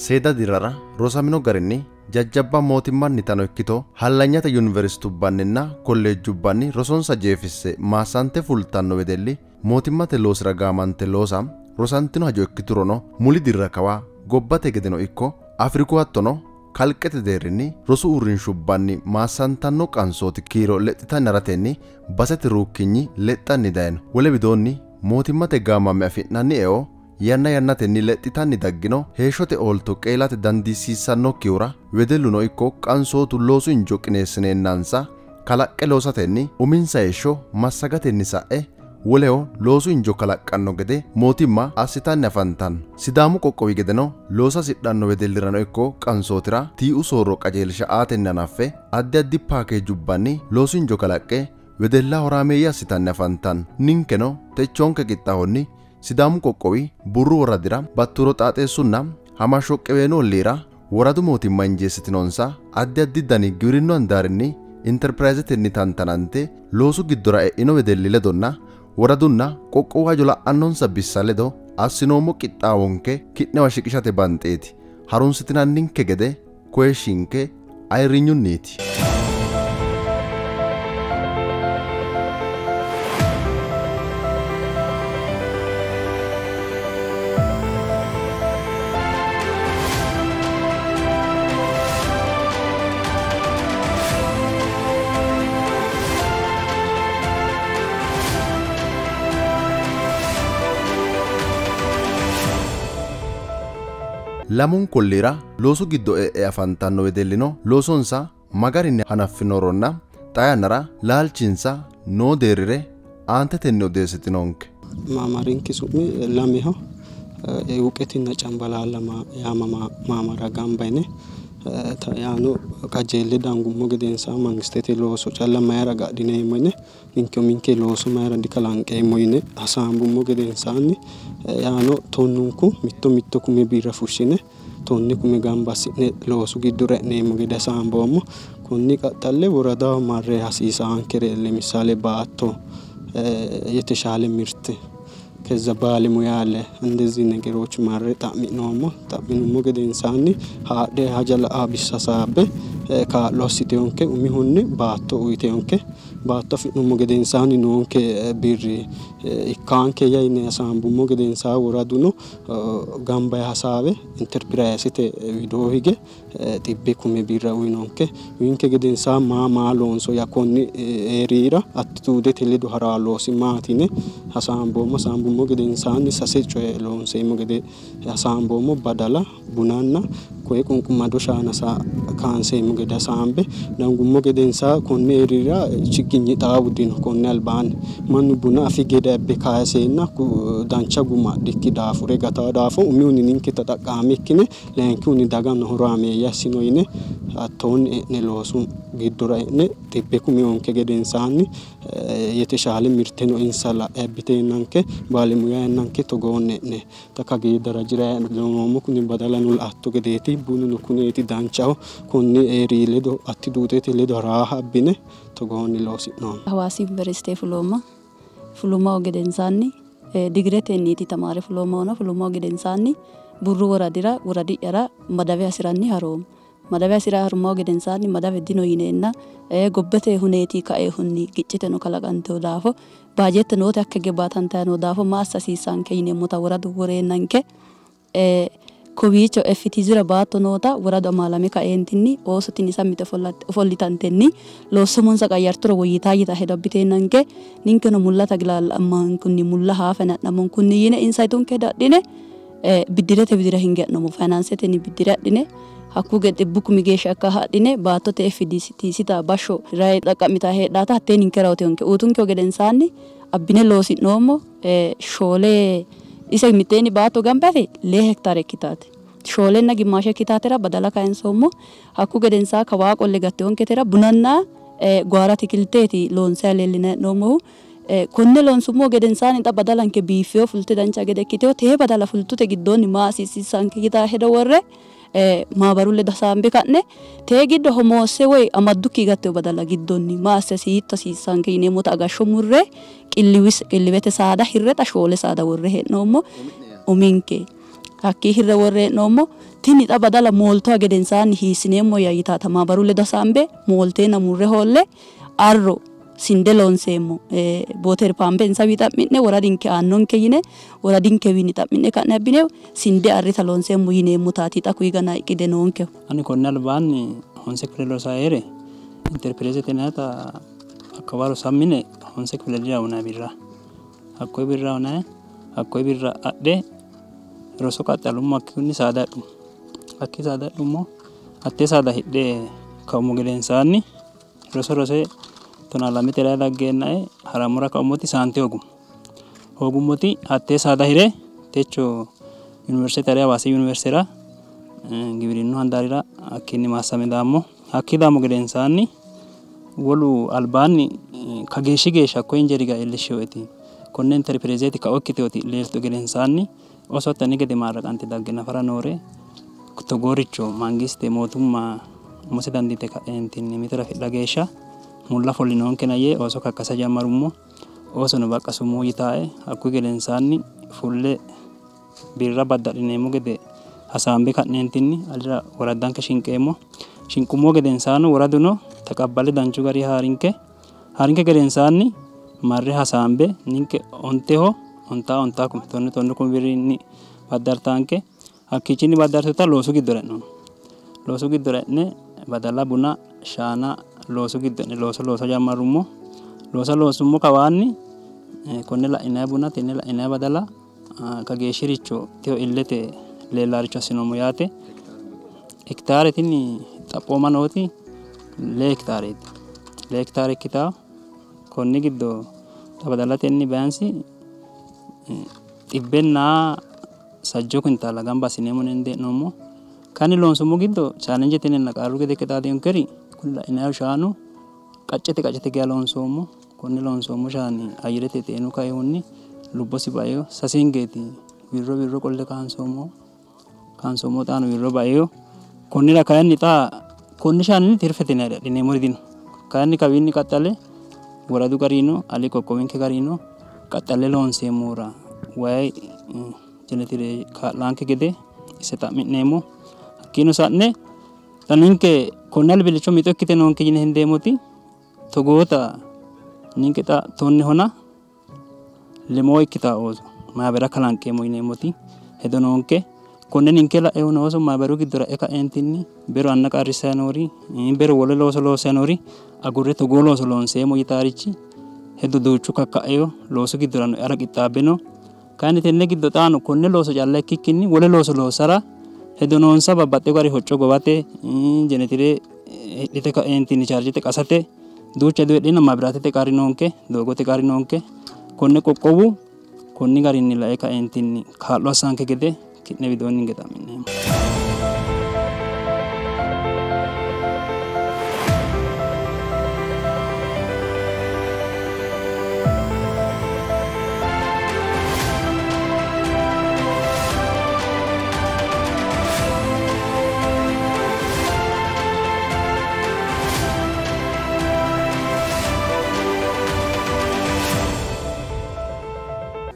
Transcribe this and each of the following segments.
Seeda dirrara rosamino garinni jajjabba mootimmannitano ikkito hallanyate yuniversitubbanninna kolleejjubbanni rosonsa jeefisse maassante fultanno wedelli mootimmate loosira gaamante loosa rosantino hajo ikkiturono muli dirra kawa gobbate gedeno ikko Afriku hattono kalqete deerrinni rosu uurrinshubbanni maassantanno qansooti kiiro lexxitanni haratenni basete ruukkinyi lexxanni dayino. Wole widoonni mootimmate gaamamme afi'nanni eo yanna yannatenni lexxitanni daggino heeshshote oolto qeelate dandiisiissannokkihura wedelluno ikko qansootu loosu injo qineessineennansa kalaqqe loosatenni uminsa heeshsho massagatenni sa'e woleho loosu injo kalaqqanno gede mootimma assitanni afantanno. Sidaamu qoqqowi gedeno loosa hasidhanno wedellirano ikko qansootira tiiu soorro qajeelsha aatenni hanaffe addi addi paakeejubbanni loosu injo kalaqqe wedella horaameeyye assitanni afantanno. Ninkeno techoonke qixxaawonni Sidaamu qoqqowi Burru woradira Batturo Xaaxeessunna Hamashsho Qeweenu olliira woradu mootimma injeessitinonsa addi addi dani giwirinnu handaarinni interpirayzetenni tantanante loosu giddora e'ino wedelli ledonna woradunna qoqqowu hajo la'annonsa bissa ledo assinoommo qixxaawonke ki'newa shiqishate banxeeti. Harunsitinanninke gede koyishshinke ayirrinyunniiti. Lamunku olliira loosu giddo e'e afantanno wedellino loosonsa magarinni hanaffinoronna xaa yannara laalchinsa noo deerrire aantetenni odeessitinonke. Maamarinke su'mi lameho. Wuqetinna Cambalaalla yaamama maamara gamba yine yaano qajeelle dangummo gedensaanni mangistete looso calla mayira agadhineemmo yine ninke uminke looso mayira dikalanqeemmo yine hasaambummo gedensaanni yaano tonnunku mitto mitto kume birra fushshine tonne kume gamba assi'ne loosu giddora e'neemmo gede hasaamboommo. Konni qaxxalle woradaho marre hasiisaankere lemisale baatto የተሻለ ምርት ከዛ ባለሙያ አለ እንደዚህ ነገሮች ማረ xa'mi'noommo xa'minummo gedensaanni haadhe haja la'a bissa hasaabbe kaa'lo assiteyonke umihunni baatto uyiteyonke baatto afi'nummo gedensaanni noonke birri ikkaanke yine hasaambummo gedensaa woraduno gamba hasaawe interpirayisete widoo hige xibbe kume birra uyinonke uyinke gedensaa maa maa loonso ya konni eriira attituudete ledo haraa loosi maati yine hasaamboommo hasaambummo gedensaanni sase coye loonseemmo gede hasaamboommo badala bunanna koye qunqumado shaana kaanseemmo gede hasaambe dangummo gedensaa konni eriira ችግኝ xaawu dino konne albaanni mannu buna afi gede abbe kayiseenna dancha guma adhikki daafure gataa daafo umihunni ninke ተጠቃሚ ikkine layinkihunni dagano horaameeyye assino yine hattoonni e'ne loosu giddora e'ne xibbe kumiyonke gedensaanni የተሻለ mirteno insa la'e abbiteennanke baalemuya yennanke togoonni e'ne xa kagee darajira noommo kuni badalano la'atto gedeeti bununo kuneeti danchaho konni eri ledo attituudete ledo raaha abbine togoonni loosi'noommo. Hawaasi University fuloomma fulummahu gedensaanni digiretenniiti tamaare fuloommahuna fulummahu gedensaanni Burru woradira woradi'yara madawe hasiranni haroommo. Madawe hasira harummahu gedensaanni madawe dino yineenna gobbate huneeti kaehunni gicciteno kalaqanteyo daafo baajette noote hakke higge baatantayi noo daafo ma assa hasiissanke yineemmota woradu woreennanke kowiicho FTZ-ra baatto noota woradu amaalame kaeentinni ooso tini sammite ofollitantenni loossomonsa qayyarturo woyyitaa yita hedo abbiteennanke ninkeno mulla tagilaallammankunni mulla haafe na'nammonkunni yine insa yitunke hedo adhine biddirete widira hinge ha'noommo fayinaansetenni biddire adhine hakku gede xibbu kumi geeshsha akka adhine baattote FDC-ta bashsho rayi xaqqa'mita heedhaata hattee ninkera uyiteyonke uyitunkehu gedensaanni abbine loosi'noommo shoole ise mitteenni baatto gamba yite 2 hektaare ikkitaate shoolenna gimmaashe ikkitaatera badala kayinsoommo hakku gedensaa kawaa qolle gatteyonketera bunanna gwaara tikilteeti loonsayi leellinanni hee'noommohu. Konne loonsummo gedensaanni xa badalanke biiffeyo fulte dancha gede ikkiteyo tee badala fultute giddoonni maa hasiisiissanke yitaa hedo worre maabaru ledo hasaambe ka'ne tee giddo homoosse woy amaddukki gatteyo badala giddonni maa asse hiitto hasiissanke yineemmota agashsho murre qilliwete saada hirre xa shoole saada worre hee'noommo uminke. Hakkii hirre worre hee'noommo. Tini xa badala mooltoha gedensaanni hiissineemmo yitaata maabaru ledo hasaambe moolteenna murre hoolle arro sinde loonseemmo booter paampe insawi xa'mi'ne woradinke aannonke yine woradinkewiinni xa'mi'ne ka'ne abbine sinde arrita loonseemmo yineemmotaati xa kuyi gana iqqide noonkehu. Ani konni albaanni 9 kifile rosaa heere interpireezete yinannita hakka rosa mine 9 kifile dira uynanni birra hakkoye birra uynanni hakkoye birra adhe roso qaxxalummo hakkiinni saada hidhummo. Hakkii saada hidhummo hattee saada hidhe kaummo gedensaanni roso rose 12 raa daggeennae harammora kaummoti saante hoogummo. Hoogummoti hattee saada hire techo yuniversite hare Hawaasi yuniversitera giwirinnu handaarira hakkiinni maassame daammo. Hakkii daammo gedensaanni wolu albaanni kageeshshi geeshsha hakkoye injeeri ga iillishshewoeti konne interpireezeeti kao ikkiteoti leeltu gedensaanni ooso hattanni gede maarraqante dagge nafara noore togooricho mangiste mootumma umose dandiite ka'eentinni mitore afidha geeshsha mulla folinoonkena yee ooso kakkasa jammarummo. Oosono baqqa sumuu yitaae hakkuyi gedensaanni fulle birra baddadhineemmo gede hasaambe ka'neentinni alira woraddanke shinqeemmo. Shinqummo gedensaanno woraduno taqabbale danchu gari haarinke haarinke gedensaanni marre hasaambe ninke 9 ontaa kume 10 kume birrinni baddartaanke hakkiichinni baddartuta loosu giddora e'noommo. Loosu giddora e'ne badala buna shaana loosu giddo e'ne looso loosa jammarummo. Loosa loonsummo kawaanni konne la'inanni buna tenne la'inanni badala kageeshshiricho teyo illete leellaaricho assinoommo yaate. Hektaare tini xaphooma nooti 2 hektaareeti. 2 hektaare ikkitaa konni giddo badalatenni biyaansi 180 kintaala gamba assineemmo nendee'noommo. Kani loonsummo giddo chaalenjetenna qarru gede ikke xaadinonkeri kuni la'inannihu shaanu qaccete qaccete geya loonsoommo. Konne loonsoommo shaani ayyerete xeenu kaihunni lubbosi baeo sasengeeti wirro wirro qolle kaansoommo xaano wirro baeo. Konnira kayinni xa konni shaaninni tirfete yinanni adhineemmori dino. Kayinni kawiinni qaxxale woradu garino ali qoqqowinke garino qaxxale loonseemmohura wayi jenetire kaa'laanke gede ise xa'mi'neemmo. Hakkiino sa'ne xa ninke konne albillicho mixo ikkite noonke yine hendeemmoti togoota ninke xa 10 lemoo ikkitaa ooso maabera kalanqeemmo yineemmoti hedo noonke. Konne ninke la'ehuna ooso maaberu giddora e'e ka'eentinni bero anna qarrissayi noori bero wole looso loossayi noori agurre togoo looso loonseemmo yitaarichi hedo duuchu kakka'eyo loosu giddorano e'ara qixxaabbe no. Kayinni tenne giddo xaano konne looso calla ikkikkinni wole looso loossara hedo noonsa babbaxxeyo gari hocco gowate jenetire hidhite ka'eentinni chaarjete qasate duucha hedo heedheenna maabiraatete qarri noonke doogote qarri noonke. Konne qoqqowu konni garinni lae ka'eentinni kaa'lo assanke gede ki'ne widoonni hinge xa'mi'neemmo.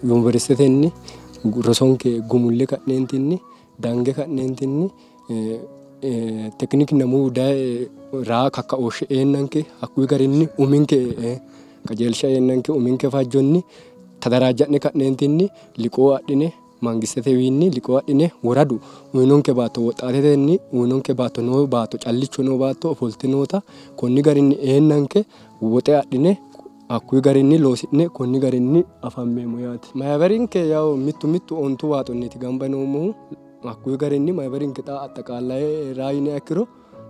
Yuniversitetenni rosonke gumulle ka'neentinni dange ka'neentinni tekinik namuu daye raa kakkaooshshe eennanke hakkuyi garinni uminke qajeelsha eennanke uminke fajjonni tadaraajja'ne ka'neentinni liqoo adhine mangistetewiinni liqoo adhine woradu uyinonke baatto woxxaatetenni uyinonke baatto noo baatto callicho noo baatto ofolte noota konni garinni eennanke woxe adhine hakkuyi garinni loosi'ne konni garinni afammeemmo yaate. Maaberinke yaw mittu mittu 9 waaxonniiti gamba yinoommohu hakkuyi garinni maaberinke xa axxaqaallaye raa yiniha ikkiro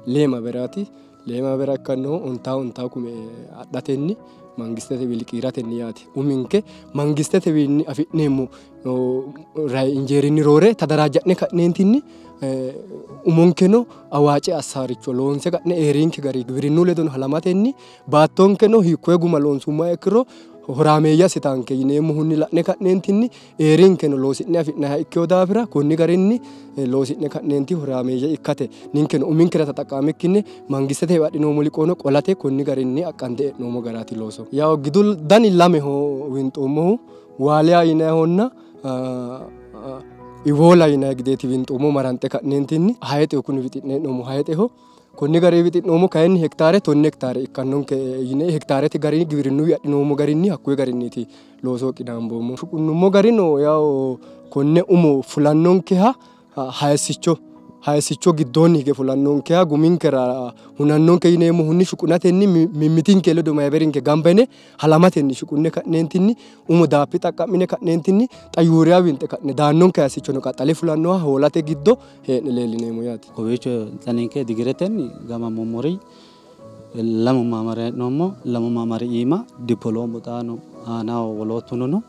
2 maaberaati. 2 maabera ikkannohu 9 kume adhatenni mangistetewiinni liqiiratenni yaate. Uminke mangistetewiinni afi'neemmo rayi injeerinni roore tadaraajja'ne ka'neentinni umonkeno awaace assaaricho loonse ka'ne eerinke gari giwirinnu ledono halamatenni baattonkeno hiikkoye guma loonsummoha ikkiro horaameeyye assitanke yineemmohunni la'ne ka'neentinni eerinkeno loosi'ne afi'nayiha ikkeyo daafira konni garinni loosi'ne ka'neenti horaameeyye ikkate ninkeno uminkera taxaqqamikkinni mangistete adhinoommo liqoono qolate konni garinni aqqante e'noommo garaati looso. Yaw gidu dani 2 winxoommohu waaliya yinayihonna Iwoola yinanni gideeti winxoommo maranxe ka'neentinni hayixeho kuni wixi'ne hee'noommo hayixeho. Konni garinni wixi'noommo kayinni hektaare 10 hektaare ikkannonke yine hektaarete garinni giwirinnu adhinoommo garinni hakkuyi garinniiti looso qinaamboommo. Shuqunnummo garino yawo konne umo fulannonkeha hayisicho giddoonni hige fulannonkeha guminkera hunannonke yineemmohunni shuqunatenni mimmitinke ledo mayberinke gamba yine halamatenni shuqunne ka'neentinni umo daappi xaqqa'mine ka'neentinni xa yuuriya winxe ka'ne daannonke hayisichono qaxxale fulannoha hoolate giddo hee'ne leellineemmo yaate. Kowiicho xa ninke digiretenni gamammommori lamu maamari hee'noommo. Lamu maamari iima dippoloomu xaano aanaho woloottuno no.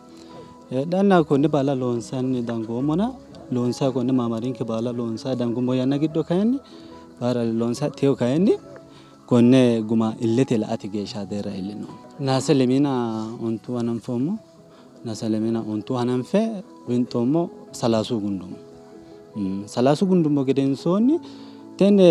Heedhanna konne baala loonsanni dangoommona loonsayi konne maamarinke baala loonsayi dangummo yanna giddo kayinni baara loonsayi teyo kayinni konne guma illete la'ate geeshsha deerra iillinoommo. Naase 12 hananfoommo. Naase 12 hananfe winxoommo 30 gundummo. 30 gundummo gedensoonni tenne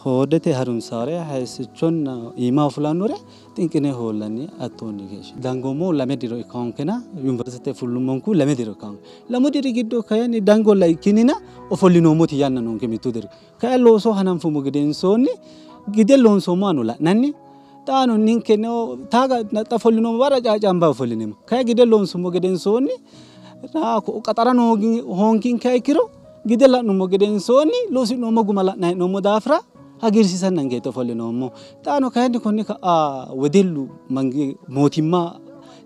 hoodete harunsaare hayisichonna iimaho fulannore xinqine hoollanni hattoonni geeshsha. Dangoommo 2 diro ikkawonkena yuniversite fullummonku 2 diro ikkawonkena. 2 diri giddo kayinni dangolla ikkinina ofollinoommoti yanna noonke mittu diri. Kayi looso hananfummo gedensoonni gide loonsoommo ano la'nanni xaano ninkeno taaga xa ofollinoommo barra caacambayi ofollineemmo. Kayi gide loonsummo gedensoonni qaxarano hoonkinkeha ikkiro gide la'nummo gedensoonni loosi'noommo guma la'nayi hee'noommo daafira hagiirsiisannankeeti ofollinoommo. Xaano kayinni konni ka'a wedellu mootimma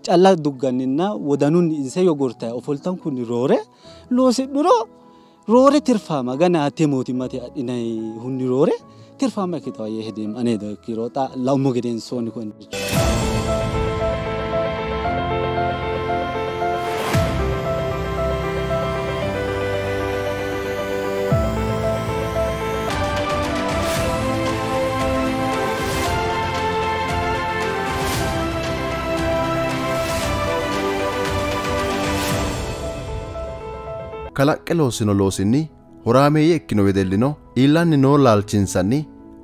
calla dugganninna wodanunni inse yogortayi ofoltankunni roore loosidhuro roore tirfaama gana hattee mootimmate adhinayi hunni roore tirfaama ikkitawo yee hedeemmo ane hedo ikkiro xa laummo gedensoonni konnicho. Kalaqqe loossino loosinni horaameeyye ikkino wedellino iillanni noo laalchinsanni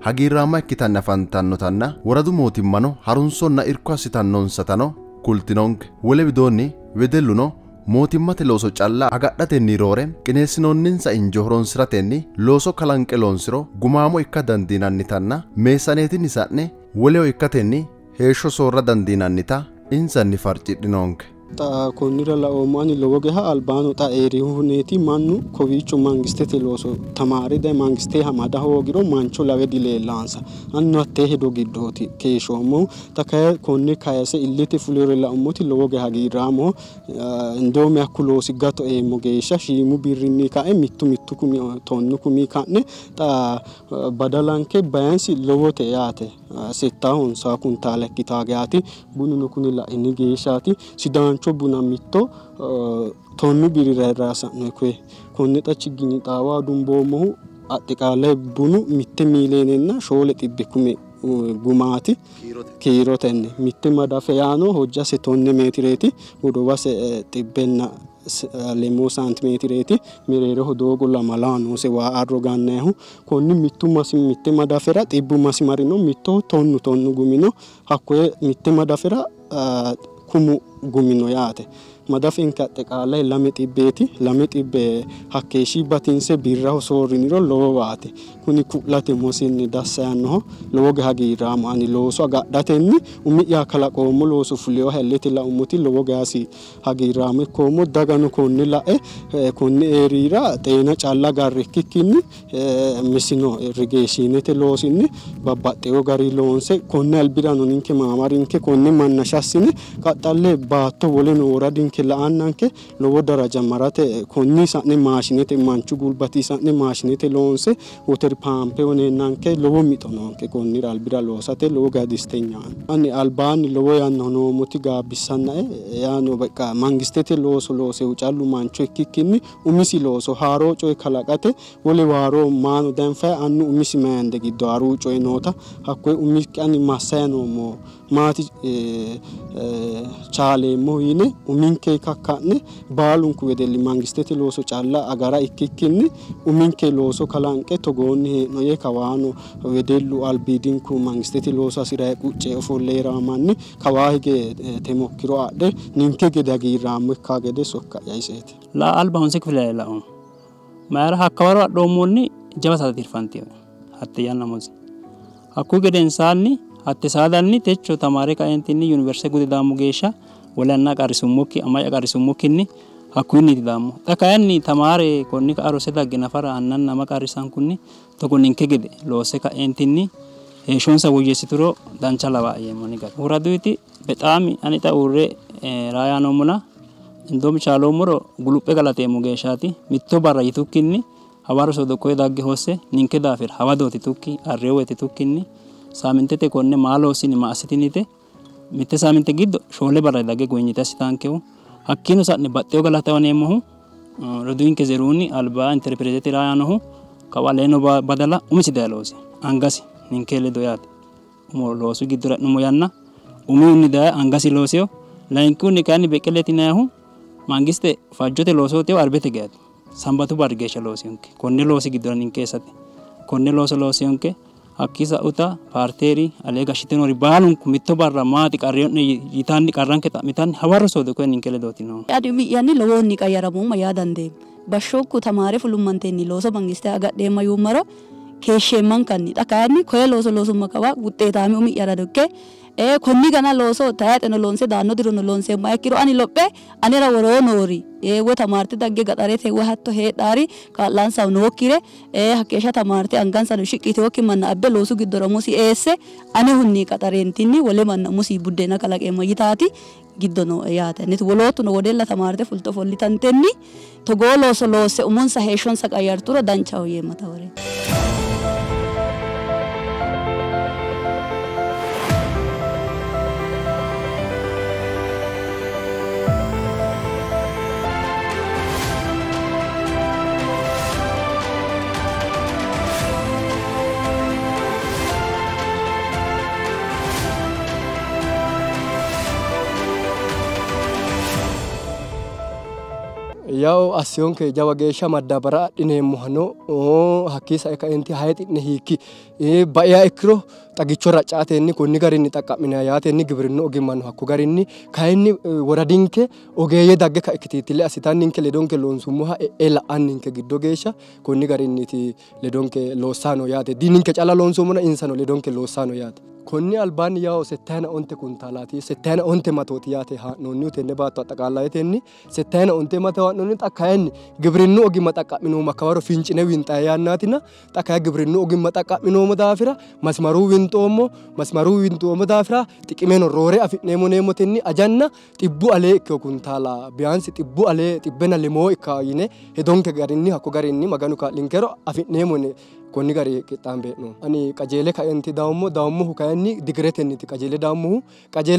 hagiirraamma ikkitanni afantannotanna woradu mootimmano harunsonna irko assitannonsatano kultinonke. Wole widoonni wedelluno mootimmate looso calla agadhatenni roore qineessinoonninsa injo horonsiratenni looso kalanqe loonsiro gumaamo ikka dandiinannitanna meessaneetinni sa'ne woleho ikkatenni heeshsho soorra dandiinannita insanni farcidhinonke. Xa konnira laoommo ani lowo geha albaano xa eerihunniiti mannu kowiicho mangistete looso tamaare daye mangiste amada hoogiro mancho lawe dileellaansa. Annu hattee hedo giddooti keeshshoommohu. Xa kayi konne kayise illete fulore laummoti lowo geha hagiirraamoho. Indoomi hakku loosi gato eemmo geeshsha shiimu birrinni kae mittu mittu kumi 10 kumi ka'ne xa badalanke bayansi lowote yaate. 6 kuntaala ikkitaa geyaati. Bununo kuni la'ini geeshshaati. Sidaancho buna mitto 10 birrira hirraasa'noyi koye. Konne xa chigginyi xaawa dumboommohu axxiqaale bunu 1 miiliyoonenna 400 kume gumaati kiirotenni. Mitte madafe yaano hojjase 10 meetireeti, godowase 106 saantimeetireeti, mereeroho doogo 2 noose waa arro gannayihu. Konni mittu mitte madafera 100 masimarino mittoho 10 gumino hakkoye mitte madafera 10 gumino yaate. Madafenke axxiqaale 200 200 hakkeeshshi batinse birraho soorriniro lowowaati. Kuni ku'late mosinni dassayannoho lowo geha hagiirraamo ani looso agadhatenni umi'ya kalaqoommo looso fuleyoha illete laummoti lowo geha hagiirraamo ikkoommo. Dagano konne la'e konne eeriira xeena calla garre ikkikkinni misino irrigeeshiinete loosinni babbaxxeyo gari loonse konne albirano ninke maamarinke konne mannasha assine qaxxalle baatto woleno woradinke la'annanke lowo daraja marate konni sa'ne maashinete manchu gulbati sa'ne maashinete loonse woter paampe honeennanke lowo mixo noonke konnira albira loosate lowo geha distenyaano. Ani albaanni lowo yanna noommoti gaabbissannae yaano beqqa mangistete looso loosehu callu mancho ikkikkinni umisi looso haaroo coye kalaqate wole waaroo maano danfayi annu umisi mayande giddo haaruu coye noota hakkoye umikki ani massayi noommo maati chaaleemmo yine uminke Uminke kakka'ne baalunku wedelli mangistete looso calla agara ikkikkinni uminke looso kalanqe togoonni hee'no yee kawaano wedellu albiidinku mangistete looso hasi'rayi qucce ofolle heeraa manni kawaa hige temokkiro adhe ninke gede hagiirraammo ikkaa gede sokka'ya iseeti. La alba honse kifile la'u mayra hakkawaro adhoommonni jawa saada tirfantino hatte yanna mosi hakkuyi gedensaanni hatte saadanni techo tamaare kaentinni yuniversite gude daammo geeshsha wole anna qarrisummokki ama'ya qarrisummokkinni hakkuyinniiti daammo. Xa kayinni tamaare konni ka'a rose dagge nafara annanna ama qarrisankunni togo ninke gede loosse kaentinni heeshshonsa woyyeessituro dancha lawaa yeemmo ani gara. Woraduyti bexaami ani xa uurre raaya noommona indoom chaaloommoro guluphe galateemmo geeshshaati mitto barra yitukkinni hawarro soodo koye dagge hosse ninke daafira hawadooti tukki arreewooti tukkinni saamintete konne maa loossini maa assitinite mitte saaminte giddo 4 barra dagge goyinyite assitankehu hakkiino sa'ne baxxeyo galata neemmohu roduinke zeruuni alba interpirezete raayanohu kawa leeno badala umisi daye loosi angasi ninke ledo yaate umo loosu giddora e'nummo yanna umihunni daye angasi loosiyo layinkihunni kayinni Beqqeleeti yinayihu mangiste fajjote loosooteyo arbete geyaati sambatu barri geeshsha loosiyonke konne loosi giddora ninke eessate konne looso loosiyonke hakki sa'uta paarteeri alee gashshite noori baalunku mitto barra maati qarriyo'ne yitanni qarranke xa'mitanni hawarro soodo koye ninke ledooti noohu. Ani umi'yanni lowohunni qayyaramoomma yaa dandeemmo. Bashshokku tamaare fulummantenni looso mangiste agadheemma yuummaro keeshsheemmankanni xa kayinni koye looso loosumma kawa wuxxeetaame umi'yara dokke konni gana looso tayixeno loonse daanno dirono loonseemmoha ikkiro ani lophe anera woroo noori woy tamaarte dagge gaxarete woy hatto heedhaari kaa'lansa nookkire hakkeeshsha tamaarte angansano shiqqi yiteokki manna abbe loosu giddora umosi eesse anehunni qaxareentinni wole manna umosi buddeena kalaqeemma yitaati giddo nooe yaate. Woloottuno wedella tamaarte fulte ofollitantenni togoo looso loosse umonsa heeshshonsa qayyarturo danchaho yeemma tawore. Yaw assiyonke jawa geeshsha maddabara adhineemmohano hakkii sae kaenti hayixi'ne hiikki baiha ikkiro xagicho raccatenni konni garinni xaqqa'minanni yaatenni gibirinnu ogimmanno hakko garinni kayinni woradinke ogeeyye dagge ka ikkitiitile assitanninke ledonke loonsummoha e'e la'anninke giddo geeshsha konni garinniiti ledonke loossano yaate. Dininke calla loonsoommona insano ledonke loossano yaate. Konni albaanni yaw 75 kuntaalaati 75 matooti yaate haa'noonnihu tenne baatto axaqaallayetenni 75 mato haa'noonni. Xa kayinni gibirinnu ogimma xaqqa'minoommo hakkawaro fincine winxayi yannaatina xa kayi gibirinnu ogimma xaqqa'minoommo daafira masimaru winxoommo daafira xiqimeno roore afi'neemmo neemmotenni ajanna 100 alee ikkeyo kuntaala biyaansi 100 alee 102 ikka yine hedonke garinni hakko garinni Maganu kaa'linkero afi'neemmo yine konni gari qixxaambe hee'noommo. Ani qajeele kaenti daawummo daawummohu kayinni digiretenniti qajeele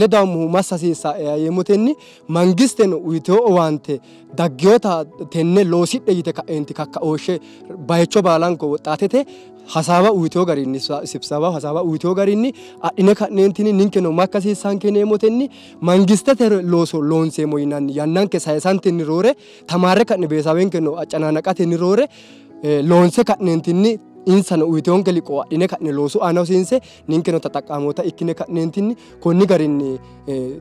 daawummohu massa hasiissae yeemmotenni mangisteno uyiteyo owaante daggeyota tenne loosidhe yite ka'enti kakkaooshshe bayicho baalanko woxxaatete hasaawa uyiteyo garinni sibsawa hasaawa uyiteyo garinni adhine ka'neentinni ninkeno makka hasiissanke yineemmotenni mangistete looso loonseemmo yinanni yannanke sayisantenni roore tamaarre ka'ne beesawenkeno accanaanaqatenni roore loonse ka'neentinni insano uyiteyonke liqoo adhine ka'ne loosu aana hosiinse ninkeno taxaqqamoota ikkine ka'neentinni konni garinni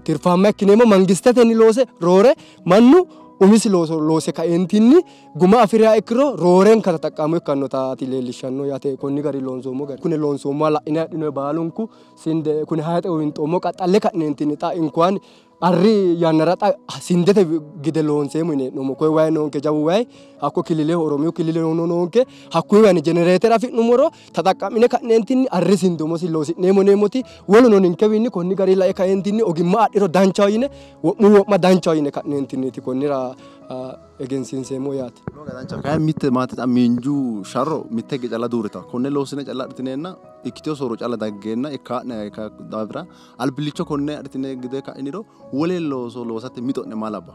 tirfaamma ikkineemmo. Mangistetenni loose roore mannu umisi looso loose kaentinni guma afiriha ikkiro roorenka taxaqqamo ikkannotaati leellishshanno yaate. Konni gari loonsoommo gari kune loonsoommoha la'ine adhinoyi baalunku sinde kune hayixe winxoommo qaxxalle ka'neentinni xa inkuwaan arri yannara xa sindete gide loonseemmo yine hee'noommo. Koye wayi noonke jawu wayi hakko kilileho Oromiyu kilileho noonke hakkuyi wayinni jenereetere afi'nummoro taxaqqa'mine ka'neentinni arri sinde umosi loosi'neemmo yineemmoti woluno ninkewiinni konni gari lae kaentinni ogimma adhiro danchaho yine wo'mu wo'ma danchaho yine ka'neentinniiti konnira egensiinseemmo yaate. Kayi mitte maate xa miinju sharro mitte higge calla duurita konne loosine calla adhitineenna ikkiteyo soorro calla daggeenna ikkaa'ne daafira albillicho konne adhitine gide ka'iniro wole looso loosate mixo'ne maa labba?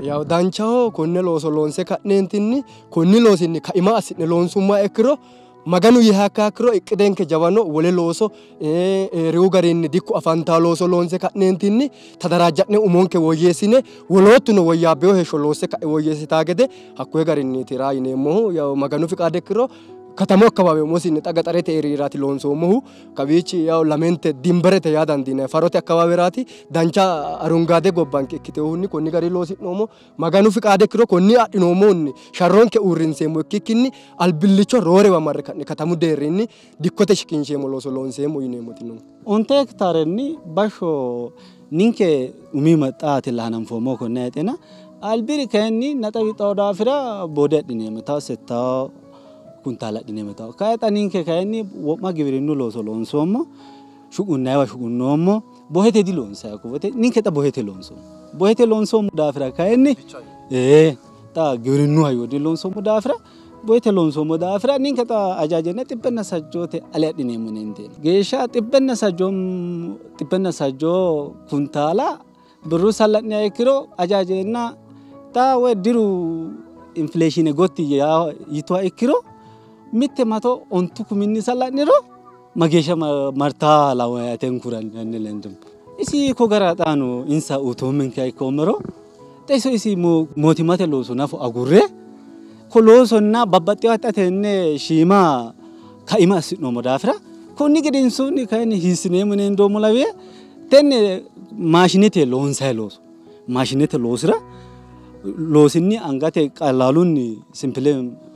Yaw danchaho konne looso loonse ka'neentinni konni loosinni kaima assi'ne loonsummoha ikkiro Maganu yihakkakiro iqqidenke jawano wole looso riu garinni dikko afantaa looso loonse ka'neentinni tadaraajja'ne umonke woyyeessine woloottuno woyyaabbeyo heeshsho loosse ka'e woyyeessitaa gede hakkuye garinniiti raa yineemmohu yaw Maganu fiqaade ikkiro katamu akkabaawe umosinni xa gaxarete eriiraati loonsoommohu kawiichi yaw lamente dimberete yaa dandiinanni farote akkawaaweraati dancha arungaade gobbanke ikkiteyohunni konni gari loosi'noommo Maganu fiqaade ikkiro konni adhinoommohunni sharronke uurrinseemmo ikkikkinni albillicho roorewa marre ka'ne katamu deerrinni dikkote shiqinsheemmo looso loonseemmo yineemmoti no. Onte hektaarenni bashsho ninke umi maxaati hananfoommo konne hayixena albiri kayinni naxa wixawo daafira boode adhineemmo tawo settawo kuntaala adhineemmo tawo kayi xa ninke kayinni wo'ma giwirinnu looso loonsoommo shuqunnayiwa shuqunnoommo bohete diloonsayi hakko ninke xa bohete loonsoommo bohete loonsoommo daafira kayinni xa giwirinnu hayyonni loonsoommo daafira bohete loonsoommo daafira ninke xa ajaajenne 160 ale adhineemmo nenteeno geeshsha 160 kuntaala birru salla'niha ikkiro ajaajenna xa woyi diru infleeshine gotti yituha ikkiro mitte mato 9 kuminni salla'niro mageeshsha martaa lawayatenkuranni lendum isi ko gara xaano insa utoommenkeha ikkoommero xa iso isi mootimmate looso nafo agurre ko loosonna babbaxxewo xa tenne shiima kaima assi'noommo daafira konni gedensoonni kayinni hiissineemmo yine lawiye tenne maashinete loonsayi looso maashinete loosira loosinni angate qalaalunni simpile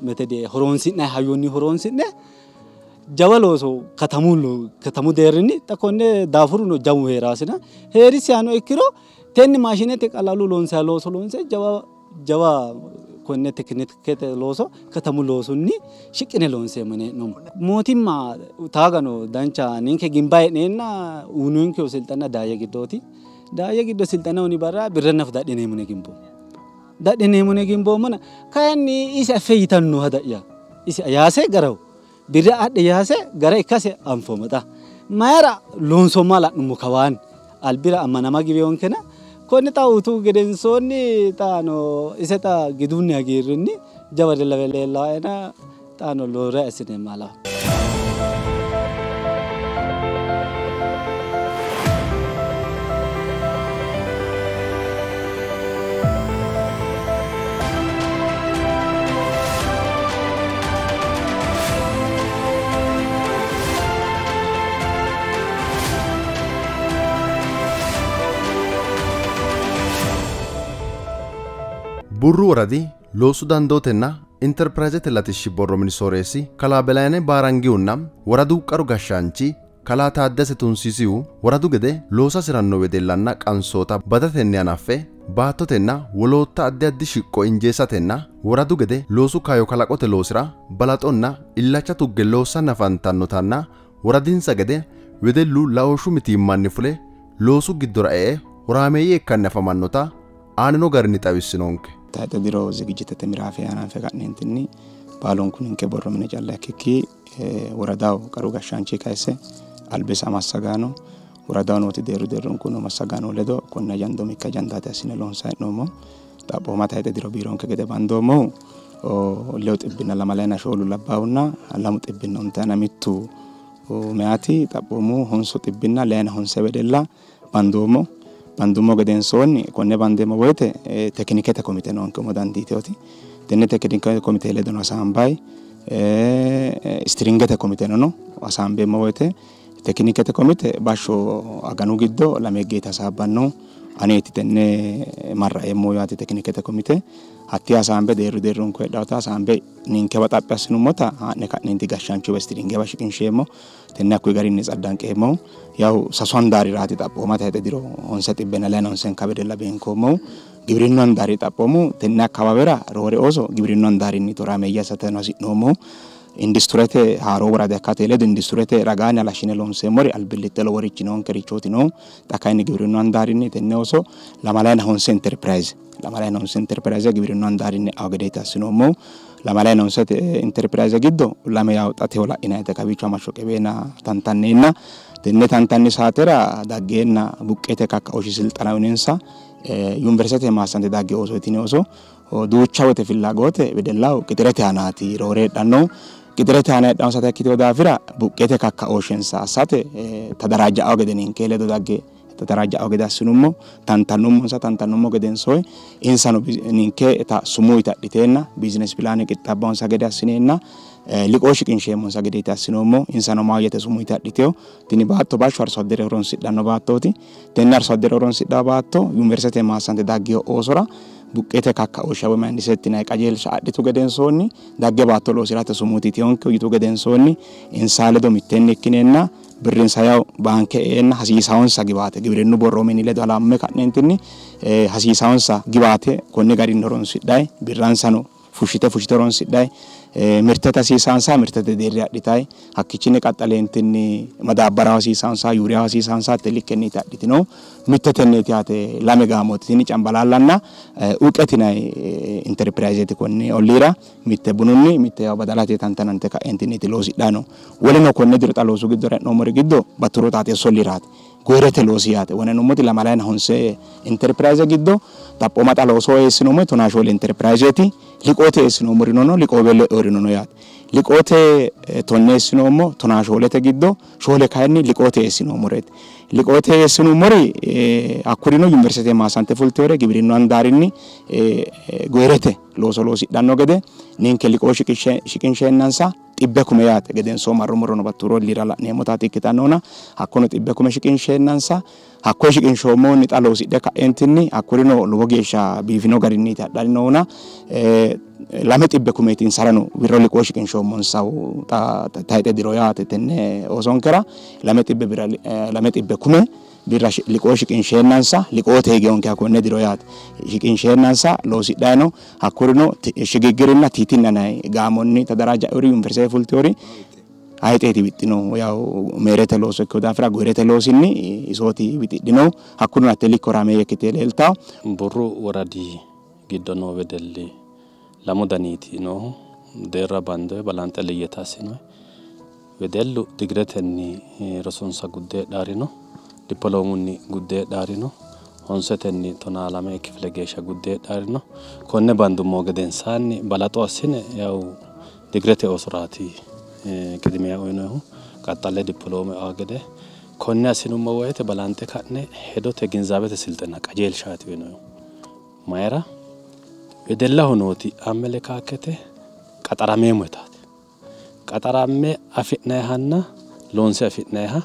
metede horonsi'nayi hayyonni horonsi'ne jawa looso katamu deerrinni xa konne daafuruno jawu heeraasina heerisihano ikkiro tenne maashinete qalaalu loonsayi looso loonse jawa konne tekinikete looso katamu loosunni shiqqine loonseemmo yine hee'noommo. Mootimma taagano dancha ninke gimba hee'neenna uyinonkehu silxana daayye giddooti. Daayye giddo silxana uyini barra birra nafu dadhineemmo yine gimboommo. Dadhineemmo yine gimboommona kayinni isi affe yitanno hada'ya isi yaase garaho birra adhe yaase gara ikkase anfoommo xa mayira loonsoommoha la'nummo kawaanni albira ammanama giweyonkena konne xa uyitu gedensoonni xaano ise xa gidunni hagiirrinni jawa lawe leellaaena xaano loore assineemmo lawa. Burru woradi loosu dandootenna interpiraayizete latishshi borro mini sooreessi kalaa Belaayine Baarangihunna woradu qaru gashshaanchi kalaa Taaddese Tunsiisihu woradu gede loosa hasiranno wedellanna qansoota badatenni hanaffe baattotenna wolootta addi addi shiqqo injeessatenna woradu gede loosu kaayyo kalaqote loosira balaxonna illacha tugge loossanni afantannotanna woradinsa gede wedellu laooshshu mitiimmanni fule loosu giddora e'e horaameeyye ikkanni afamannota aanino garinni xawissinonke. Tayixe diro zigijitete miraafe hananfe ka'neentinni baalunku ninke borro mine calla ikkikki woradaho qaru gashshaanchi kayise albisa massagaano woradaho nooti deerru deerrunku noo massagaano ledo konne ajanda umikki ajandaati assine loonsayi hee'noommo. Xaphooma tayixe diro biironke gede bandoommohu 224 labbaahunna 291 meyaati xaphoomu 909 wedella bandoommo. Bandummo gedensoonni konne bandeemmo woyte tekinikete komite noonke umo dandiiteyooti. Tenne tekinikete komite ledono hasaambayi istiringete komiteno no hasaambeemmo woyte tekinikete komite bashsho aganu giddo 2 higgeeti hasaabbannohu aneeti tenne marra'eemmo yaate tekinikete komite hatti hasaambe deerru deerrunku heedhawota hasaambe ninkewa xaphi assinummota haa'ne ka'neenti gashshaanchuwa istiringewa shiqinsheemmo tenne hakkuyi garinni tsaddanqeemmohu yaw sasu handaariraati xaphooma tayixe diro 909 wedella beenkoommohu giwirinnu handaari xaphoomu tenne akkawaawera roore ooso giwirinnu handaarinni horaameeyye assateno hasi'noommohu industurete haaro worada ikkate ledo industurete ragaanni halashshine loonseemmori albillitte loworichi noonkerichooti noohu xa kayinni giwirinnu handaarinni tenne ooso 29 enterpirayize 29 enterpirayize giwirinnu handaarinni e'awo gedeeti assinoommohu 29 enterpirayize giddo 2 yaw xa tewo la'inayite kawiicho hamashsho qeweena tantanneenna tenne tantanni saatera daggeenna buqqeete kakkaooshshi silxana uyinensa yuniversitete maassante dagge ooso yitine ooso duucha woyte fillagoote wedellaho qixirete aanaati roore heedhannohu. Qidirete aana heedhannonsata ikkiteyo daafira buqqeete kakkaooshshensa assate tadarajja'ao gede ninke ledo dagge tadarajja'ao gede assinummo tantannummonsa tantannummo gedensoe insano ninke ta sumuu yite adhiteenna biizines pilaane qixxaabbawonsa gede assineenna liqoo shiqinsheemmonsa gedeeti assinoommo. Insano maahoyyete sumuu yite adhiteyo. Tini baatto bashsho arso addere horonsidhanno baattooti. Tenne arso addere horonsidhanno baatto yuniversite maassante daggeyo oosora buqqeete kakkaooshsha woy mindset yinanni qajeelsha adhitu gedensoonni dagge baatto loosirate sumuu yiteyonke yitu gedensoonni insa ledo mitteenni ikkineenna birrinsa yaw baanke e'eenna hasiisawonsa giwaate giwirinnu borro mini ledo halamme ka'neentinni hasiisawonsa giwaate konni garinni horonsidhayi birransano fushshite fushshite horonsidhayi mirtete hasiisaansa mirtete deerri adhitayi hakkichinni qaxxaleentinni madaabbaraho hasiisaansa yuuriyaho hasiisaansa hatte likkenniiti adhitino mittetenniiti yaate lame gaamooti tini Cambalaallanna Uqet yinayi interpirayizeeti konni olliira mitte bununni mitte yaw badalate tantanante ka'eentinniiti loosidhayi no. Woleno konne diro xa loosu giddora e'noommori giddo Batturo Xaaxeessu olliiraati. Goyirete loosi yaate. Wonenummoti lamalayina honse interpirayize giddo xaphooma xa looso eessinoommori 14 interpirayizeeti. Liqoote eessinoommorino no, liqoobeello eorino no yaate. Liqoote 10 eessinoommo, 14 giddo 4 kayinni liqoote eessinoommoreeti. Liqoote eessinummori hakkurino yuniversite maassante fulteyore giwirinnu handaarinni goyirete looso loosidhanno gede ninke liqoo shiqinsheennansa 100,000 yaate gedensoo marrummorono Batturo olliira la'neemmotaati ikkitannona hakkono 100,000 shiqinsheennansa hakkoye shiqinshoommohunni xa loosidhe ka'eentinni hakkurino lowo geeshsha biifino garinniiti hadhanni noona 200,000 insarano wirro liqoo shiqinshoommonsahu xa tayixe diro yaate tenne oosonkera 200,000 birra liqoo shiqinsheennansa liqoote higeyonke hakkonne diro yaate shiqinsheennansa loosidhayi no. Hakkurino shigiggirinna tiitinna nayi gaamonni tadarajja'eori yuniversite fulteyori hayixeeti wixxinohu yaw meerete looso ikkeyo daafira goyirete loosinni isooti wixidhinohu hakkurino hatte likko horaameeyye ikkite leeltawo. Burru woradi giddo noo wedelli lamu daniiti noohu deerra bandoye balanxe liyyete assinoye wedellu digiretenni rosonsa gudde hedhaarino dippoloomunni gudde hedhaarino honsetenni 12 kifile geeshsha gudde hedhaarino konne bandummo gedensaanni balaxo assine yaw digirete oosoraati qidimiya uyinohu qaxxalle dippoloome aa gede konne assinummo woyte balanxe ka'ne hedote ginzaabete silxena qajeelshaati uyinohu mayira wedellaho nooti amelekaakete qaxarameemmo yitaati qaxaramme afi'nayihanna loonse afi'nayiha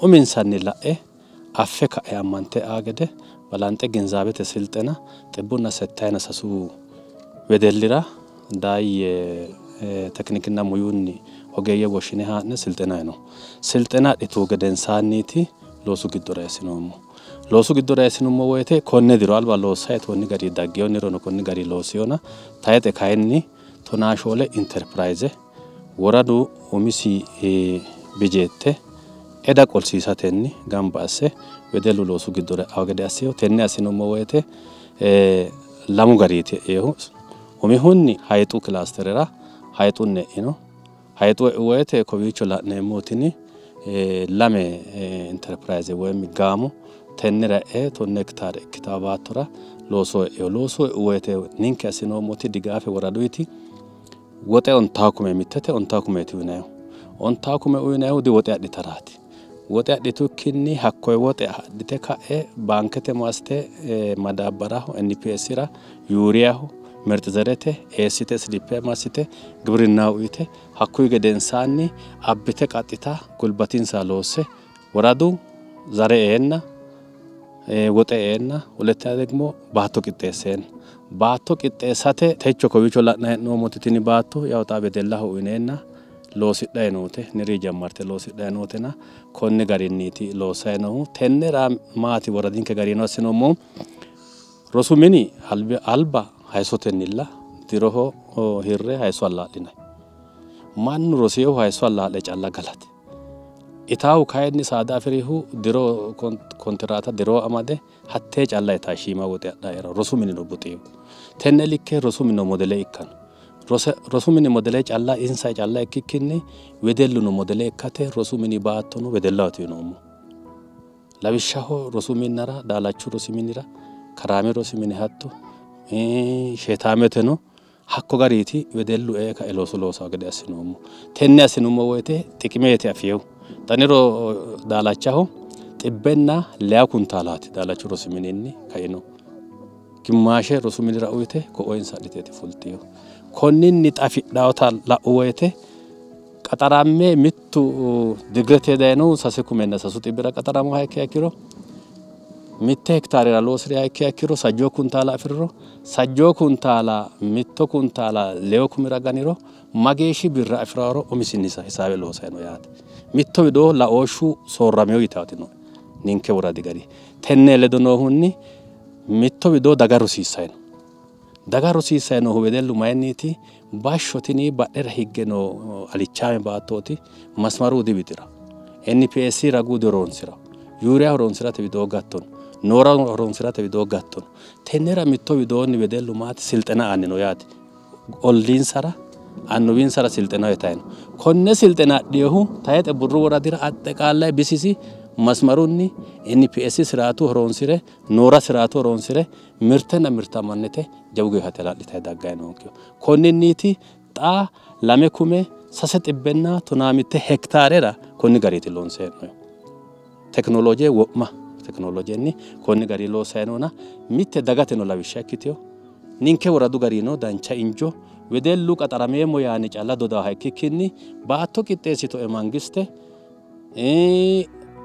uminsanni la'e affe ka'e ammante aa gede balanxe ginzaabete silxena 173 wedellira daayye teknikinna muyunni ogeeyye woshshine haa'ne silxenayi no. Silxena adhitu gedensaanniiti loosu giddora eessinoommo. Loosu giddora eessinummo woyte konne diro alba loossayi konni gari daggeyonnirono konni gari looseyona tayixe kayinni 14 interpirayize woradu umisi bijeette eda qolsiisatenni gamba asse wedellu loosu giddora e'awo gede asseyo. Tenne assinummo woyte lamu gariiti e'eehu. Umihunni hayixu kilaasterera hayixunni e'ino. Hayixu e'u woyte kowiicho la'neemmotini lame interpirayize woyim gaamo tennera e'e 10 hektaare ikkitawo baattora looso e'eyo. Looso e'u woyte ninke assinoommoti digaafe woraduyti woxe 90,000 mittete 90,000 uyinayihu. 90,000 uyinayihu diwoxe adhitaraati. Woxe adhitukkinni hakkoye woxe adhite ka'e baankete massite madaabbaraho NPS-ra yuuriyaho mirxi zerete eessite SDP massite giwirinnaho uyite hakkuyi gedensaanni abbite qaxxita gulbatinsa loosse woradu zare eenna woxe eenna huletteya ደግሞ baatto qixxeesseenna baatto qixxeessate techo kowiicho la'nayi hee'noommoti tini baatto yaw xa wedellaho uyineenna loosidhayi noote niri jammarte loosidhayi nootena konni garinniiti loossayi noohu. Tennera maati woradinke garino assinoommohu rosu mini alba hayissotennilla diroho hirre hayisso allaa'linayi mannu roseehu hayisso allaa'le calla galate itaahu kayinni saada afirihu diro kontiraata diro amade hattee calla itaa shiima woxe adhaera rosu minino buxeehu. Tenne likke rosu minino modele ikkano rosu mini modele calla insa calla ikkikkinni wedelluno modele ikkate rosu mini baattono wedellahooti yinoommo. Lawishshaho rosu minnara Daalachu rosi minira Karaame rosi mini hatto Sheetaameteno Hakko gariiti wedellu ee kae looso loosaa gede assinoommo. Tenne assinummo woyte xiqimeeti afiyehu. Xaniro daalachaho 102 kuntaalaati daalachu rosi mininni kaino. Gimmaashe rosu minira uyite ko'oinsa adhiteeti fultiyo. Konninni xa afidhawota la'u woyte qaxaramme mittu digirete dayinohu 3,300 qaxaramoha ikkiha ikkiro mitte hektaarera loosiriha ikkiha ikkiro 60 kuntaala afiriro 60 kuntaala 1 kuntaala 2 kumira ganiro mageeshshi birra afiraworo umisinni hisaabe loosayi no yaate. Mitto widoo laooshshu soorrameyo yitaati no ninke woradi gari. Tenne ledo noohunni mitto widoo daga rosiissayi no. Daga rosiissayi noohu wedellu mayinniiti bashsho tini badhera higge noo alichaame baattooti masmaru diwixira. NPS ragu dihoroonsira. Yuuriya horoonsirate widoo gattono. Noora horoonsirate widoo gattono. Tennera mitto widoonni wedellu maati silxena aanni no yaate. Olliinsara annuwinsara silxena uyitayi no. Konne silxena adhiyohu tayixe burru woradira axxeqaallayi bisisi masmarunni NPS siraatu horoonsire noora siraatu horoonsire mirtenna mirtamannite jawu geeshsha hala'litayi daggayi noonkehu. Konninniiti xa 2,315 hektaarera konni gariiti loonse hee'noonnihu. Teknolooje wo'ma teknoloojenni konni gari loosayi noona mitte dagateno lawishsha ikkiteyo ninke woradu garino dancha injo wedellu qaxarameemmo yaanni calla dodaaha ikkikkinni baatto qixxeessitoe mangiste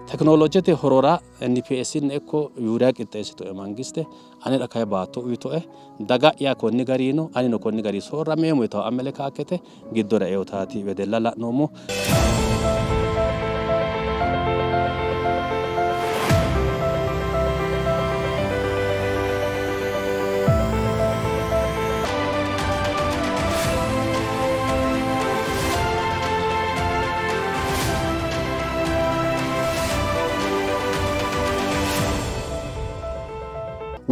teknoloojete horora NPS nni ikko yuuriya qixxeessitoe mangiste anera kayi baatto uyitoe daga'ya konni garino anino konni gari soorrameemmo yitawo amelekaakete giddora eotaati wedella la'noommo.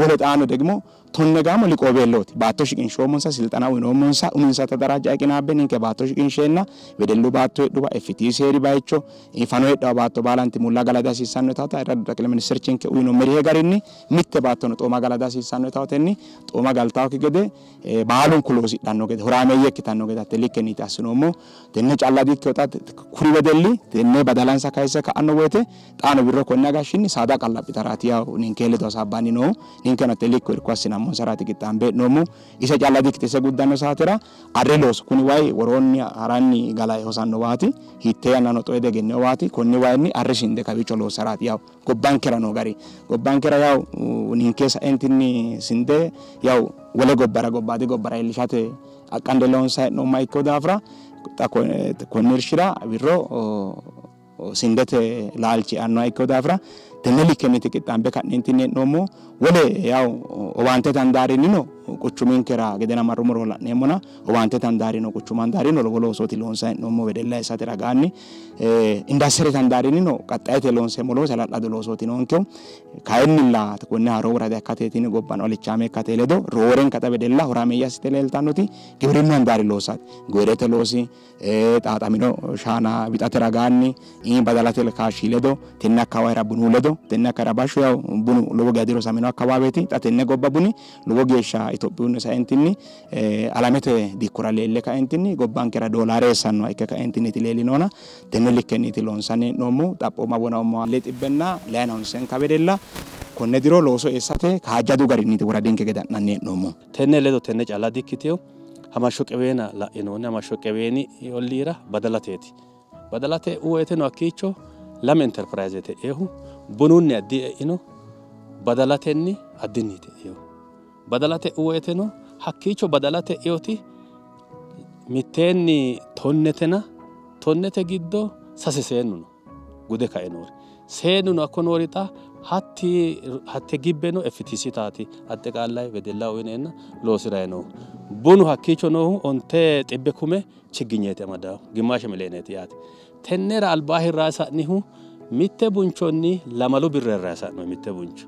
Wole xaano ደግሞ tonne gaamo liqoobeellooti baatto shiqinshoommonsa silxana uyinoommonsa uminsa tadaraaja qinaabbe ninke baatto shiqinsheenna wedellu baatto hedhuwa FT seeri bayicho fano hedhawa baatto baalanti mulla gala dihasiissanno yitaata irradu ጠቅላይ ሚኒስትርchinke uyino merihe garinni mitte baattono xooma gala dihasiissanno yitawotenni xooma galtaakki gede baalunku loosidhanno gede horaameeyye ikkitanno gede hatte likkenniiti assinoommo. Tenne calla dikkino xa kuri wedelli tenne badalansa kayisse ka'anno woyte xaano wirro konne agashshinni saada qallaphitaraati yawu ninke ledo hasaabbanni noohu ninkeno hatte likko irko assinammo saraati qixxaambe hee'noommo. Ise calla dikkite ise guddanno saatera arri looso kuni wayi woroonni haranni galae hosanno waati hiittee yannano xoe degenneyo waati konni wayinni arri sinde kawiicho loossaraati yawu gobbankera noo gari gobbankera yawu ninke saentinni sinde yawu wole gobbara gobbaadi gobbara iillishate aqqande loonsayi hee'noommoha ikkeyo daafira xa konni irshira wirro sindete laalchi aannoha ikkeyo daafira tenne likkenniiti qixxaambe ka'neentinni hee'noommo. Wole yawu owaantete handaarinnino quchuminkera gedena marrummoro la'neemmona owaantete handaarino quchumu handaarino lowo loosooti loonsayi hee'noommo wedella eessate ragaanni. Indastirete handaarinnino qaxxayete loonseemmo loosi hala'lado loosooti noonkehu. Kayinnilla konne haaroo worada ikkateetinni gobbano alichaame ikkate ledo roorenka xa wedella horaameeyye assite leeltannoti giwirinnu handaari loosaati. Goyirete loosi xaaxamino shaana wixate ragaanni badalate kaashshi ledo tenne akkawaawera bunu ledo tenne akkawaawera bashsho yawu bunu lowo geeshsha dirosamino akkawaaweeti. Xa tenne gobba buni lowo geeshsha Itophiyunni saentinni alamete dikkora leelle kaentinni gobbankera doolaare eessannoha ikke kaentinniiti leellinoona tenne likkenniiti loonsanni hee'noommo. Xaphooma wona 2,900 wedella konne diro looso eessate kaajjadu garinniiti woradinke gede ha'nanni hee'noommo. Tenne ledo tenne calla dikkiteyo hamashsho qeweena la'inoonni hamashsho qeweeni olliira badalateeti. Badalate woyteno hakkiicho lame enterpirayizete eehu bununni addi e'ino badalatenni addinniiti eehu. Badalate woyteno hakkiicho badalate eoti mitteenni tonnetena tonnete giddo 3 seennu no gude kae noori. Seennu no hakko noori xa hatte gibbeno FTC taati axxeqaallayi wedella uyineenna loosirayi noohu. Bunu hakkiicho noohu 9 kume chigginyeeti amadaahu gimmaashe mileeneeti yaate. Tennera albaa hirraasa'nihu mitte bunchonni 2 birra hirraasa'no mitte buncho.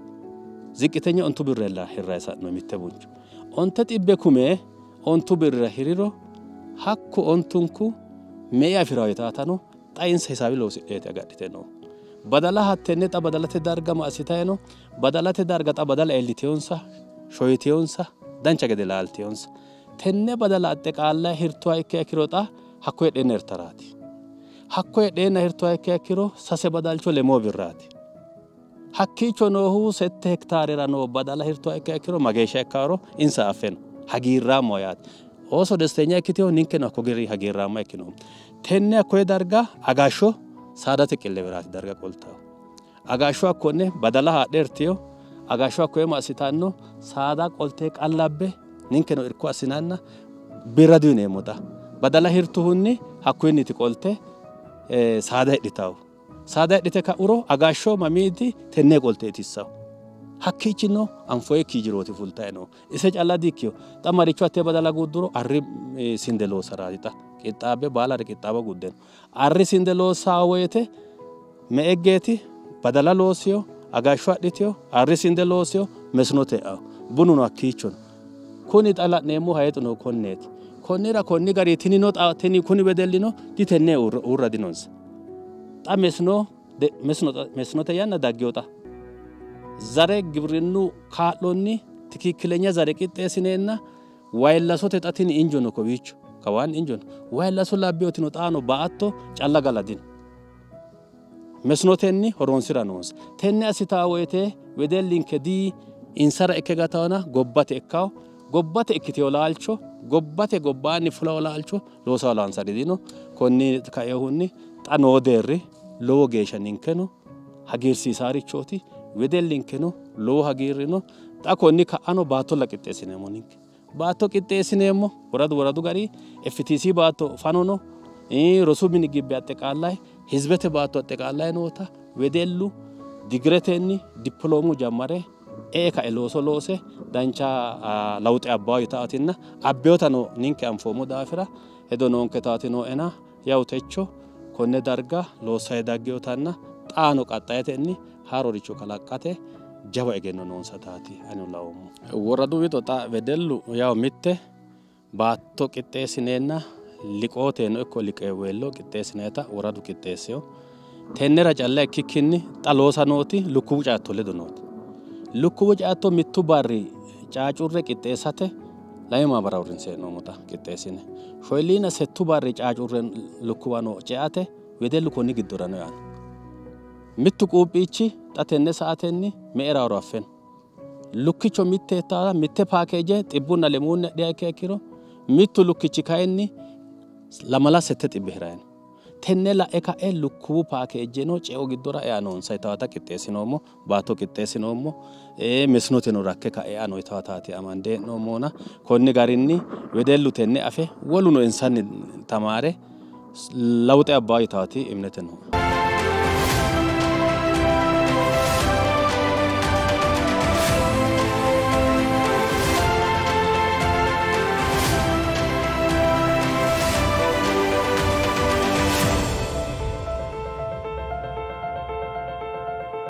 Ziqqitenya 9 birra hirraasa'no mitte buncho. 9 kume 9 birra hiriro hakku ontunku me'e afirawo yitaatano xa insa hisaabi loosidheeti agadhite noohu. Badala hattenne xa badalate darga ma assitayi no badalate darga xa badala eeliteyonsa shoyiteyonsa dancha gede laalteyonsa. Tenne badala axxeqaalla hirtuha ikkiha ikkiro xa hakko heedheenna hirtaraati. Hakko heedheenna hirtuha ikkiha ikkiro 3 badalcho 2 birraati. Hakkiicho noohu 7 hektaarera noo badala hirtuha ikkiha ikkiro mageeshsha ikkaaro insa affe no. Hagiirraammo yaate. Ooso desteenya ikkiteyo ninkeno hakko gari hagiirraamma ikkinoommo. Tenne hakkoye darga agashsho saadate qilleweraati darga qoltawo. Agashsho hakkonne badala haadhe hirtiyo agashsho hakkoye ma assitanno saada qolte qallabbe ninkeno irko assinanna birra diyineemmo xa. Badala hirtuhunni hakkoyenniti qolte saada hidhitawo. Saada hidhite ka'uro agashsho mamiiti tenne qolte itissawo. Hakkiichino anfoyikki jirooti fultayi no. Ise calla diikkiyo. Xa maricho hattee badala gudduro arri sinde loosaraati xa. Qixxaabbe baalare qixxaaba gudde no. Arri sinde loossaa woyite me'eggeeti badala loosiyo agashsho adhitiyo arri sinde loosiyo mesinote e'awo. Bununo hakkiicho no. Kuni xa la'neemmo hayixuno konneeti. Konnira konni gari tinino xa tini kuni wedellino ditenne uurra dinonsa. Xa mesinote yanna daggeyo xa. Zare gibrinnu kaa'lonni tikikkilenya zare qixxeessineenna wayillasote xa tini injo no kowiicho kawaanni injo no. Wayillaso labbiyotino xaano baatto calla gala dino. Mesinotenni horoonsira noonsa. Tenne assitaa woyite wedellinke dii insara ikke gatawona gobbate ikkawo. Gobbate ikkiteyo laalcho gobbate gobbaanni fulawo laalcho loosawo laansari dino. Konni kaeehunni xa noo deerri lowo geeshsha ninkeno hagiirsiisaarichooti. Wedellinkeno lowo hagiirri no. Xa konni ka'ano baattolla qixxeessineemmo ninke. Baatto qixxeessineemmo woradu woradu gari FTC baatto fano no. Rosu mini gibbe axxeqaallayi hizbete baatto axxeqaallayi noota wedellu digiretenni dippiloomu jammare e'e ka'e looso loose dancha lawuxe abbawo yitaatinna abbeyotano ninke anfoommo daafira hedo noonke taati nooena yawu techo konne darga loossayi daggeyotanna xaano qaxxayetenni haaroricho kalaqqate jawa egenno noonsa taati ani laoommo. Woradu wido xa wedellu yawu mitte baatto qixxeessineenna liqooteeno ikko liqeewweello qixxeessineeta woradu qixxeesseyo. Tennera calla ikkikkinni xa loosa nooti lukkuwu caatto ledo nooti. Lukkuwu caatto mittu barri caacurre qixxeessate lame maamara uurrinse hee'noommo xa qixxeessine. 4 8 barri caacurre lukkuwano ceate wedellu konni giddora no yaanno. Mittu quuphiichi xa tenne sa'atenni me'era horo affe no. Lukkicho mitte hettaara mitte paakeeje 103 adhiha ikkiha ikkiro mittu lukkichi kayinni 2 8 xibbe hirayi no. Tenne la'e ka'e lukkuwu paakeejeno ceo giddora ea noonsa yitaata qixxeessinoommo baatto qixxeessinoommo mesinoteno rakke ka'e ea no yitaataati amande hee'noommona konni garinni wedellu tenne afe woluno insanni tamaare lawuxe abbawo yitaati imnete no.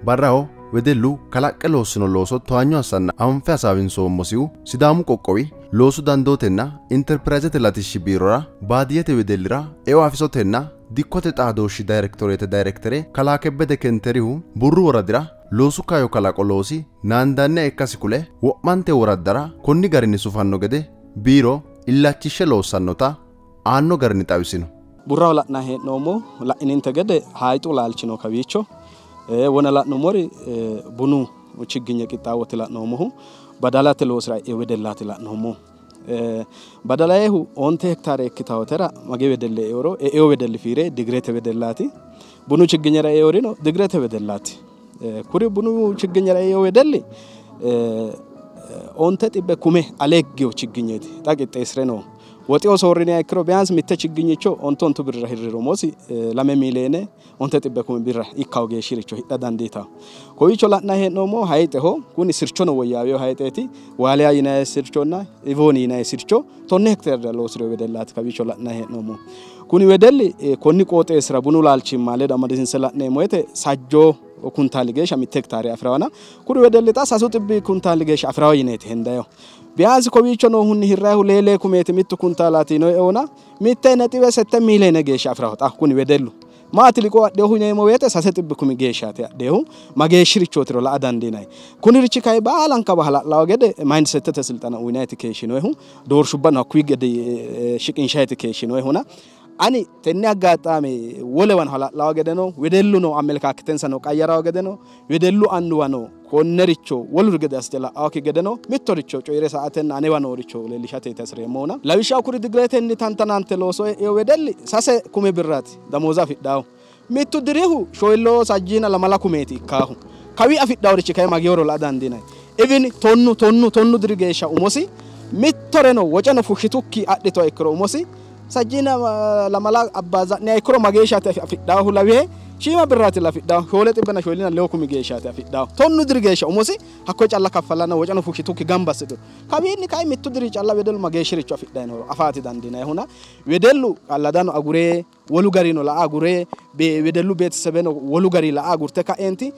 Barraho wedellu kalaqqe loossino looso towaanyo assanna anfe hasaawinsoommosihu Sidaamu qoqqowi loosu dandootenna interpiraayizete latishshi biirora baadiyyete wedellira eo afisotenna dikkote xaadooshshi daayirektoreete daayirektere kalaa Kebbede Kenterihu Burru woradira loosu kaayyo kalaqo loosi naandanniha ikkasi kule wo'mante woraddara konni garinni sufanno gede biiro illachishshe loossannota aanno garinni xawisino. Burraho la'nanni hee'noommo la'ininte gede hayixu laalchi no kawiicho. Wona la'nummori bunu chigginye qixxaawote la'noommohu badalate loosira e'e wedellaati la'noommohu. Badalayehu 9 hektaare ikkitawotera mage wedelle e'eoro e'eo wedelli fiire digirete wedellaati. Bunu chigginyera e'eorino digirete wedellaati. Kuri bunu chigginyera e'eo wedelli 9 xibbe kume aleeggeyo chigginyeeti xa qixxeessire noohu. Woxeho soorriniha ikkiro biyaansi mitte chigginyicho 9 birra hirriromosi 2 miiliyoone 9 xibbe kume birra ikkawo geeshshiricho hidha dandiitawo. Kowiicho la'nanni hee'noommo hayixeho kuni sirchono woyyaaweyo hayixeeti. Waaliya yinanni sirchonna Ivooni yinanni sircho 10 hektaarera loosirino wedellaati kawiicho la'nanni hee'noommo. Kuni wedelli konni qooxeessira bunu laalchimma ledo amadisiinse la'neemmo woyite sajjoo kuntaali geeshsha 1 hektaare afirawana kuri wedelli xa 3 xibbi kuntaali geeshsha afirawo yineeti hendayo. Biyaansi kowiicho noohunni hirrayihu 2 kumeeti 1 kuntaalaati yinoyi eona 1.8 miiliyoone geeshsha afirawo xa kuni wedellu. Maati liqoo adheehu yineemmo woyte 300 kumi geeshshaati adheehu mageeshshirichootiro la"a dandiinanni. Kunirichi kayi baalankawa hala'lawo gede mindsettete silxana uyinayiti keeshshinoyihu doorshubba hakkuyi gede shiqinshayiti keeshshinoyihuna ani tenne aggaxaame wolewano hala'lawo gedeno wedelluno amelekaakitensano qayyarawo gedeno wedellu annuwano konnericho woluri gede assite la'awokki gedeno mittoricho coyire sa'atenna anewa nooricho leellishateeti hasireemmohuna. Lawishshaho kuri digiretenni tantanante looso e'eyo wedelli 6 kume birraati damooza afidhaahu. Mittu dirihu 4 kumeeti ikkaahu. Kawi afidhaaworichi kayi mageeworo la'a dandiinanni. Even tonnu diri geeshsha umosi mittoreno woceno fushshitukki adhitoha ikkiro umosi sajjina lamala abbaaza'niha ikkiro mageeshshaati afidhaahu lawihe shiima birraati afidhaahu 442 kumi geeshshaati afidhaahu 10 diri geeshsha umosi hakkoye calla kaffalanna woceno fushshitukki gamba assidhuro kawiinni kayi mittu diri calla wedellu mageeshshiricho afidhayi nooro afaati dandiinayihuna wedellu qalladano aguree wolu garino la'a aguree wedellu beetesebeno wolu gari la'a agurte ka'eenti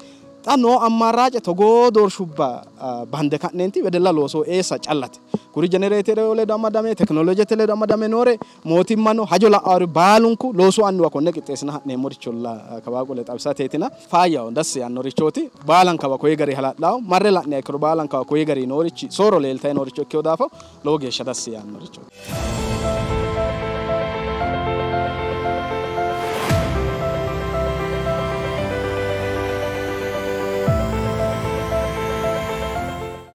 xa noo ammaraace togoo doorshubba bande ka'neenti wedella looso eessa callate. Kuri jenereetere ledo amadame tekinolojete ledo amadame noore mootimmano hajo la'aari baalunku loosu annuwa konne qixxeessina ha'neemmoricholla kawaa qole xawisateetina faayyaho dassi yaannorichooti baalankawa koyi gari hala'lawo marre la'niha ikkiro baalankawa koyi gari noorichi sooro leeltayi nooricho ikkeyo daafo lowo geeshsha dassi yaannorichooti.